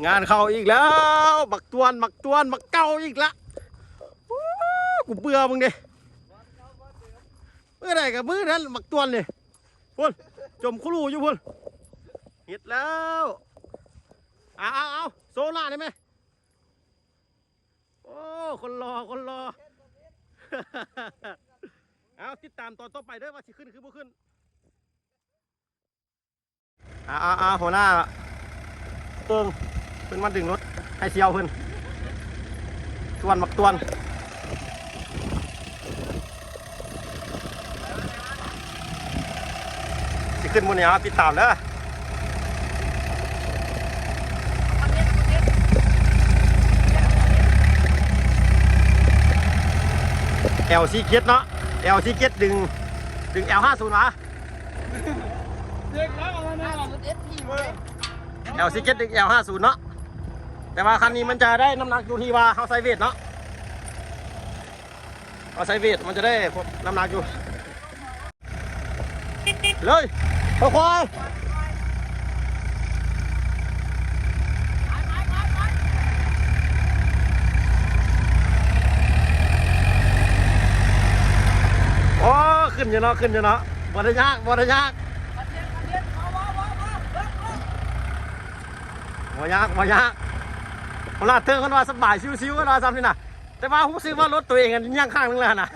ງານເຂົ້າອີກແລ້ວ ບັກຕວນ ບັກຕວນ ບັກເກົ່າອີກລະ. ໂອ້ ກູເບື່ອມຶງເດ້ ມື້ໃດກໍມື້ນັ້ນ ບັກຕວນນີ້. ພຸ້ນ ຈົມຄູລູຢູ່ພຸ້ນ. ເຮັດແລ້ວ. ເອົາໆໆ ໂຊຫຼ້າໄດ້ໄໝ? ໂອ້ ຄົນຫຼໍ່ ຄົນຫຼໍ່. ເອົາ ຕິດຕາມຕອນຕໍ່ໄປເດີ້ ວ່າຊິຂຶ້ນຄືບໍ່ຂຶ້ນ. ອາ ອາ ອາ ຫົວໜ້າເຕີງເພິ່ນມາດຶງລົດໃຫ້ສ່ຽວເພິ່ນ ຕວນ ບັກຕວນ ຊິຂຶ້ນມື້ນີ້ ເອົາ ຕິດຕາມເດີ້. ແອວສີ່ເຈັດເນາະ ແອວສີ່ເຈັດ ດຶງ ດຶງແອວຫ້າສູນຫວາ. ເດັກແລ້ວ ເອົາມາແນວ ແອວສີ່ເຈັດ ດຶງແອວຫ້າສູນເນາະ. ແຕ່ວ່າຄັນນີ້ມັນຈະໄດ້ນ້ຳໜັກຢູ່ທີ່ວ່າເຮົາໃສ່ເວດເນາະ ເຮົາໃສ່ເວດມັນຈະໄດ້ນ້ຳໜັກຢູ່. ເລີຍ ຄ່ອຍໆ. ໂອ້ ຂຶ້ນຢູ່ເນາະ ຂຶ້ນຢູ່ເນາະ ບໍ່ໄດ້ຍາກ ບໍ່ໄດ້ຍາກ ບໍ່ຍາກ ບໍ່ຍາກ. ເວລາເທີງເພິ່ນວ່າສະບາຍ ຊິວໆ ເພິ່ນວ່າຊ່ຳນີ້ນະ ແຕ່ວ່າຮູ້ສຶກວ່າລົດຕົວເອງຍັງຂ້າງໜຶ່ງແລ້ວຫັ້ນນະ.